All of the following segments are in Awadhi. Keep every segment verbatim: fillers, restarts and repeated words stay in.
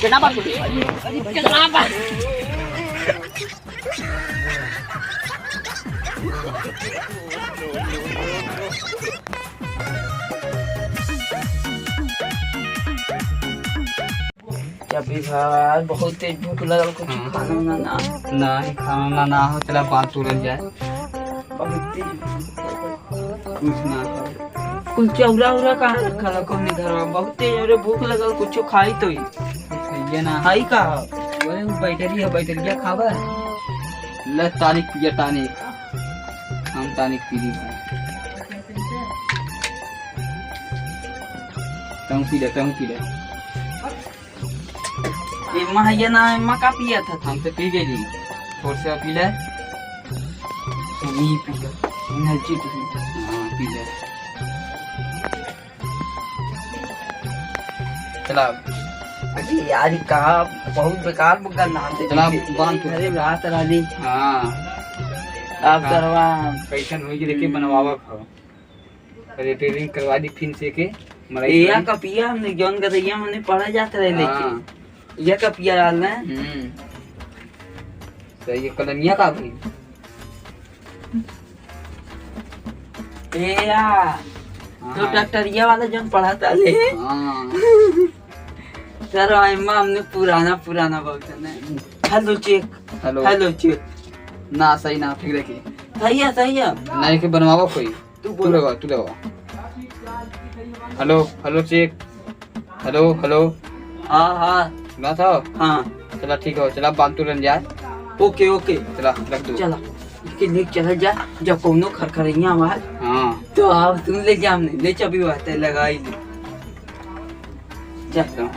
कितना बार बोले? कितना बार? जब भी भाई बहुत तेज भूख लगल, कुछ हाँ। खाना वाना ना। नहीं, खाना वाना ना हो, चला बांध तोड़ल जाए। बहुत तेज भूख लगल। कुछ ना खाओ। कुल चौरा उरा कहाँ रखल है कौन घरवा? बहुत तेज हमरे भूख लगल, कुछ खाई तो ही। ये ना है का? वही बैटरी है, बैटरिया खावा। ले तानिक पिया तानिक। हम तानिक पी ली भाई। तहूँ पी ले, तहूँ पी ले। एम्मा है या ना, एम्मा का पिया था? हम तो पी गई। थोड़ से पी ले। नहीं पी ले। एनर्जी तो हाँ, पी ले। चला। अरे यार, ये कहाँ बहुत बेकार गंदा हाथ है। चला, बांध तू। अरे रात रानी। हाँ। आप हाँ। सरवा। कैसन होई कि देखे हम्म। बनवावा खाओ। रिपेयरिंग करवा दी फिन से के, मड़ई एया करी। का पिया हमने जौन गदैया हमने पढ़ा जात रहे लेके। हाँ। एया का पिया रहल ना। हम्म। सही है, कलमिया का भाई? एया, तो हाँ। डॉक्टरिया वाला जौन पढ़ा था ले। हाँ। सर, एमा हमने पुराना, पुराना बहुत है ना। Hello check. Hello. Hello check. ना, सही ना, ठीक रखी। सही है, सही है। नहीं के बनवावा कोई। तू तू बोल। लेवा, तू लेवा। Hello, hello, check. Hello, hello. हाँ, हाँ। सुना था? हाँ। चला, ठीक है, चला, बांध तू रंजा। Okay, okay. चला, रख दो। चला, लेकिन लेके चला जा, जब कौनो खरखरैया आवाज, हाँ। तो आप सुन ले जा, हमने ले चाबी वास्ते लगाई ले। चल।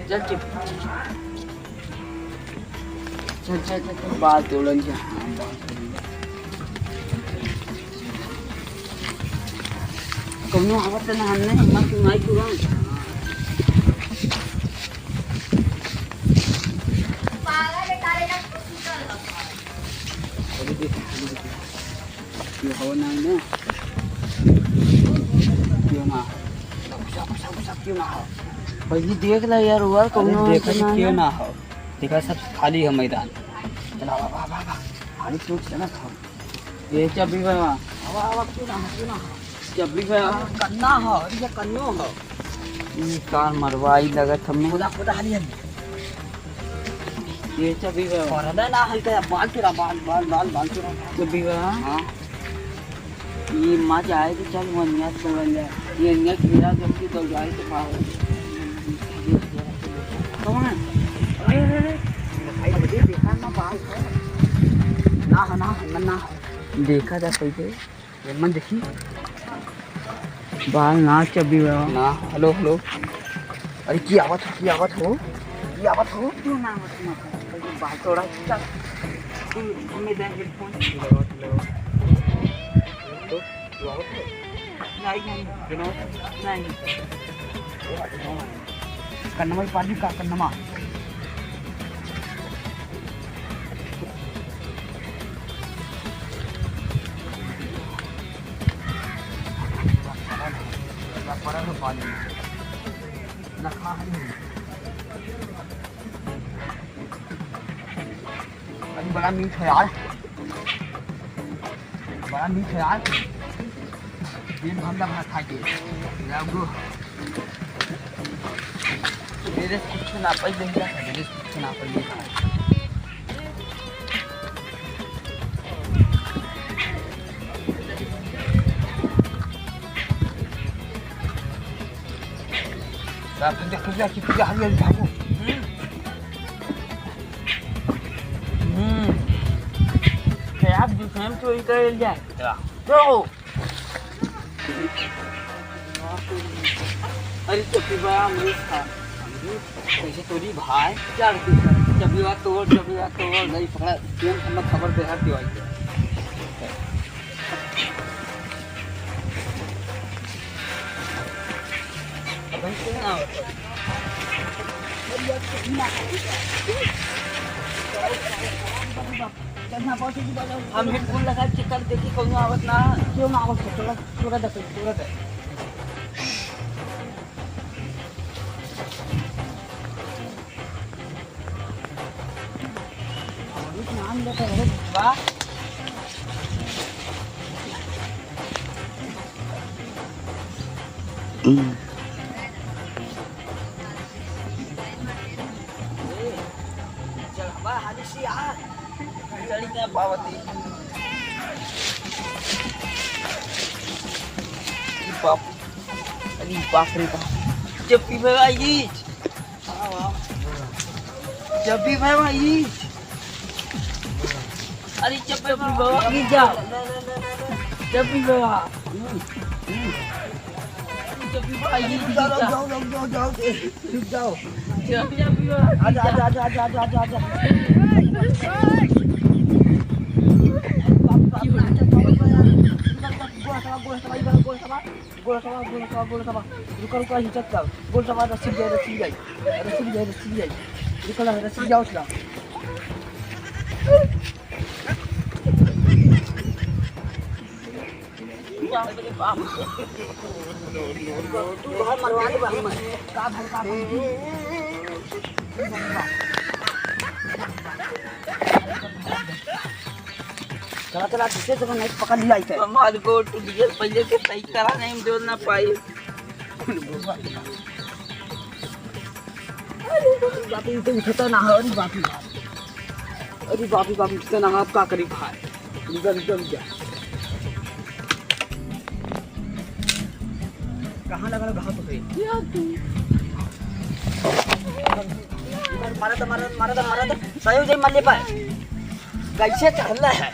चल, चुप। चल, चल, चल, चल। बात तोड़न जा। कौनो आवत ना, हमने हिम्मत क्यों नहीं पूरा। अरे देख, अरे देख। क्यों हो ना, ना? क्यों ना हो? घुसा, घुसा, घुसा, क्यों ना हो? पहले देख ला यार, और अरे कौनो देखा है कि ना क्यों ना? ना हो? देखा, सब खाली है मैदान। चला, वाह, वाह, वाह, वाह। खाली चौक चला था। ये चाबी बा। वाह, वाह, क्यों ना हो, क्यों ना हो? चाबी बा। कन्ना हो, ये कन्नो हो। ई कार मरवाई लगत हमने। खुदा, खुदा, हाली, हाली। ये चाबी बा। पर्दा ना हल्का है, बाल चुरा, बाल, बाल, बाल, बाल चुरा। चाबी बा। हाँ। ये माँ चाहे तो चल, वो अन्या से बोल ले। ये अन्या घेरा जब की दौड़ाई तो पाओ। कौन है? अरे, अरे, अरे। भाई, मुझे देखा ना, बाल है। ना, ना, ना, ना। देखा जा पहले। ये मन देखी। बाल ना चबी हुआ। ना, हेलो, हेलो। अरे, की आवत हो, की आवत हो? की आवत हो? क्यों ना आवत हो? बाल थोड़ा चल। तू हमें दे हेडफोन। तो, तू आवत हो? नहीं, नहीं। क्यों ना आवत हो? नहीं। कन्नमा पाली का कन्नमा। अरे बड़ा मीठ है यार, बड़ा मीठ है यार। दिन भर लगा खा के। मेरे कुछ ना पाई, मेरे कुछ ना पाई। हम्म। हम्म। क्या आप दूसरे में चोरी कर ले जाए? तो अरे तो फिर बड़ा अमरूद था। अमरूद? कैसे तोरी भाई? क्या रुपये का? चबिया तोड़, चबिया तोड़, नहीं पकड़ा, तुरंत हमें खबर दे हर दिवाई के। हम हेडफोन लगा के कर देखी, कौनो आवत ना। क्यों ना आवत? थोड़ा, थोड़ा दे, थोड़ा दे। बाप, अरे बाप रे बाप। जब भी भाई, जब भी भाई, अरे जब भी भाई, गिर जा। जब भी भाई, जब भी भाई, गिर जा। रुक जाओ, रुक जाओ, रुक जाओ, रुक जाओ। जब भी भाई, आजा, आजा, आजा। गोल सवा, गोल सवा, गोल सवा, गोल सवा। रुका, रुका, हिचक जाओ। गोल सवा, रस्सी जाए, रस्सी जाए। रस्सी जाए, रस्सी जाए। रुका ना, रस्सी जाओ, उठा। तू घर मरवा दे, हम का भर का चला, चला, पीछे से नहीं पकड़ लिया इसे। हमार गोड़ टूट गया, पहले के सही करा नहीं, हम जोड़ ना पाई। अरे बाप रे, इसे उठता ना है, अरे बाप रे बाप। अरे बाप रे बाप, उठता ना है, अब का करी भाई? रुक जा, रुक जा, रुक जा। कहाँ लगल घास पे? मारा था, मारा था, मारा था, मारा था। सही हो जाई, मल्ले पर। कैसे चढ़ले है?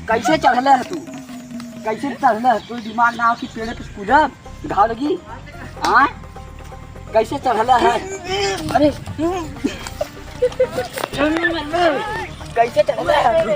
कैसे चढ़ले है तू? कैसे चढ़ले है? तू दिमाग ना हो कि पेड़े पे कूदब, घाव लगी? हाँ? कैसे चढ़ले है? अरे, कैसे चढ़ले है तू?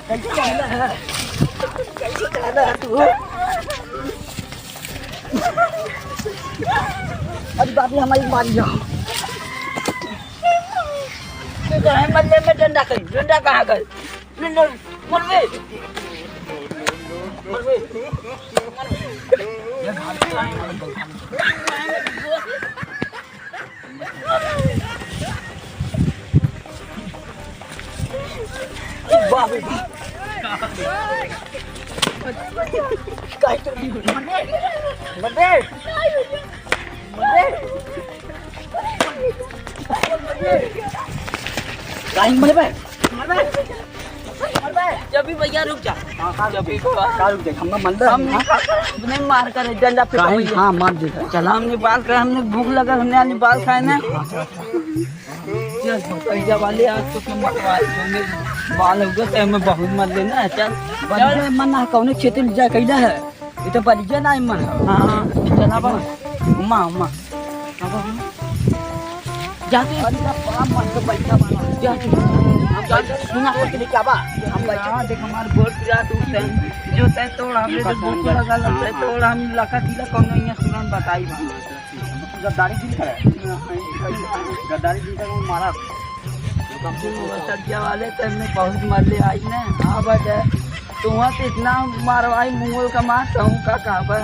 कैसे चढ़ले है? कैसे चढ़ले है तू? अरे बाप रे, हमारी मारी जाओ। तू तो है मल्ले में डंडा कहीं, डंडा कहाँ गए? डंडा, मरबे। मरबे। बाप रे बाप। काहे तो मरबे। मरबे। काहे मरबे? मरबे। जब भी भैया रुक जा। हाँ, हाँ, जब भी। का रुक जा? हम मर रहे हम हैं, हाँ? नहीं मार कर डंडा पे काहे? भैया। हाँ, मार दे। चला, हमने बाल कर, हमने भूख लगा, हमने आज बाल खाए ना। चल, भैया वाले आज तो तुम मरवा, हमने बाल हो गए, तो हमें बहुत मर लेना है। चल, चल। मन ना, कौने खेते में जा, कैला है? ये तो बलिया ना है मन। हाँ, हाँ, चला बा। उमा, उमा। जा तू। अरे, बड़ा मन तो बैठा बा। जा तू। हम जा तू। सुना करके लेके आबा। हम बैठे। हाँ, देख, हमार गोड़ पिरा तू, तैं, जो तैं तोड़, हमरे तो भूख लगा ला, तैं तोड़, हम लका दिला, कौनो यहाँ सुनन बताई बा। गद्दारी दिल करे। गद्दारी दिल करे, मारा। सब्जिया वाले तो हमने बहुत मरले आई ना। हाँ, बस तुहाँ तो इतना मारवाई मुंगल का मार, तो हम का कहबा?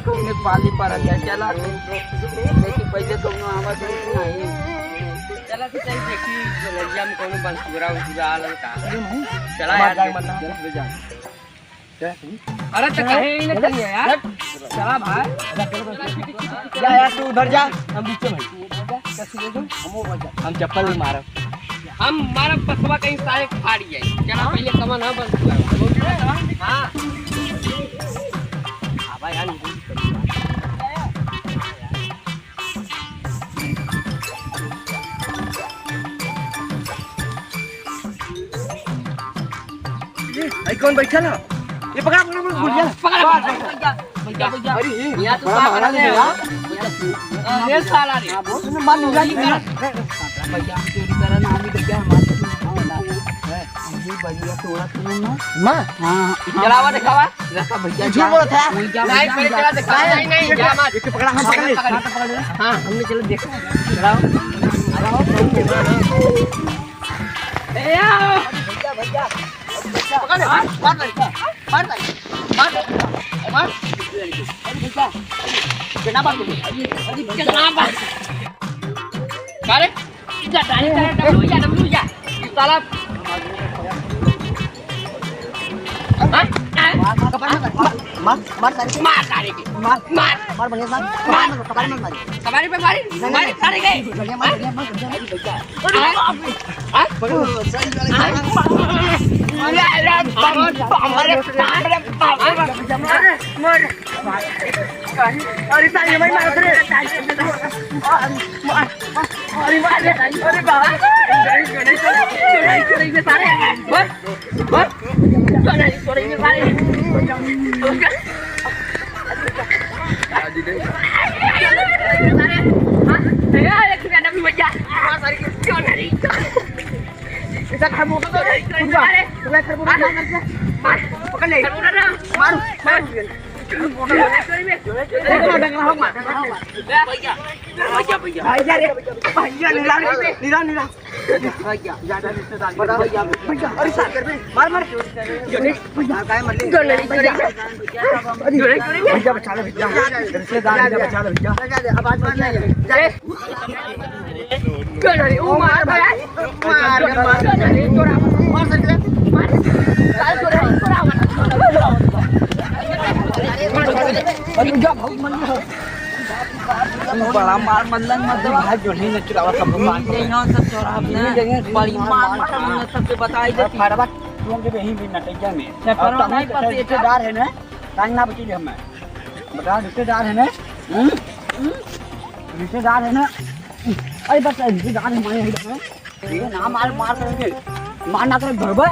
कौने पाली पड़ल है, चला तू। देखी पहले कौनो आवाज नहीं। चला तो चल देखी, लजिया में कौनो बंसुरा उसुरा आलल का। चला यार, जाए मत ना। चला, ले जा। अरे तो कहे ही ना चलिए यार। चला भाई। जा यार, तू उधर जा, हम बीच में। हम चप्पल मारब। हम मारब बसवा कहीं सारे फाड़ जाए। चला पहले कमन, हाँ, बंद कर। हाँ। हाँ भाई, यार। ए, आई कौन बैठल है? ये पकड़ा, पकड़ा, पकड़ा, भैया। पकड़ा, पकड़ा, पकड़ा, भैया, भैया, भैया। अरे, ये यहाँ तो बड़ा पकड़ा मारा ले नहीं यार। यार। अरे साला रे। हाँ, बोल। तूने मार लिया। भैया, हम चोरी करा ना, हम भैया, हमारे ये भैया तोड़ा तूने ना। माँ। हाँ, चलावा दिखावा। रखा भैया, झूठ बोलत है। वही जा, नहीं, भैया, पहले हम चला जा। दिखा। नहीं, नहीं, नहीं, जा मत। एक पकड़ा, हम पकड़ ले। पकड़, पकड़, पकड़। हाँ, हमने चलो देखा। चलाओ। ए, आओ। भैया, भैया। पकड़, मार, मार, मार, मार, मार, मार। अरे भैया, कितना बार बोले? अरे भैया। कितना बार? अरे, जा, डाली, जा, डब्लू, जा, डब्लू, जा। साला। हाँ? हाँ? मार, मार, मार, सारे। मार, सारे के। मार, मार। मार, बढ़िया से मार। मार। कपार में मार। कपार पे मारी, नहीं, नहीं, मारी, नहीं। सारे के। बढ़िया मार, बढ़िया मार, बढ़िया मार। अरे बाप रे। हाँ? अरे, अरे, बाप रे, बाप रे, बाप रे। अरे, मर। अरे, साले, भाई, मार रे। मार, मार, अरे, मार रे। अरे, बाप रे। छोड़ाई, छोड़ाई, छोड़ाई, सारे। मर, मर। छोड़ाई, छोड़ाई, सारे। भैया, भैया, भैया, भैया, नीला, नीला, नीला। भैया, ज्यादा रिश्तेदार। भैया, भैया, अरे साथ कर बे, मार, मार। भैया, काय मार ले? भैया, भैया, बचा ले भैया। रिश्तेदार, भैया, बचा ले भैया। अब आज मार नहीं है। ओ मार भाई। मार, मार, मार, मार सकते हैं। मार। अरे, जा, भाग, मर गया। बड़ा मार मल्लन, मतलब, भाई, जो नहीं न चुरावा, सब मार। नहीं, नहीं, सब चोरा अपने। नहीं, नहीं, बड़ी मार, मार, मार, मार, सबके बताई देती। फरवा, तुम के यहीं भी नटैया में। नहीं, अब फरवा तो नहीं, हम बस ये रिश्तेदार है ना, टाइम ना बची हमें। बता, रिश्तेदार है ना? हम्म? हम्म? रिश्तेदार है ना? अरे, बता, रिश्तेदार हमारे यहाँ है। ये ना मार, मार करेंगे। मार ना करे, धरबे।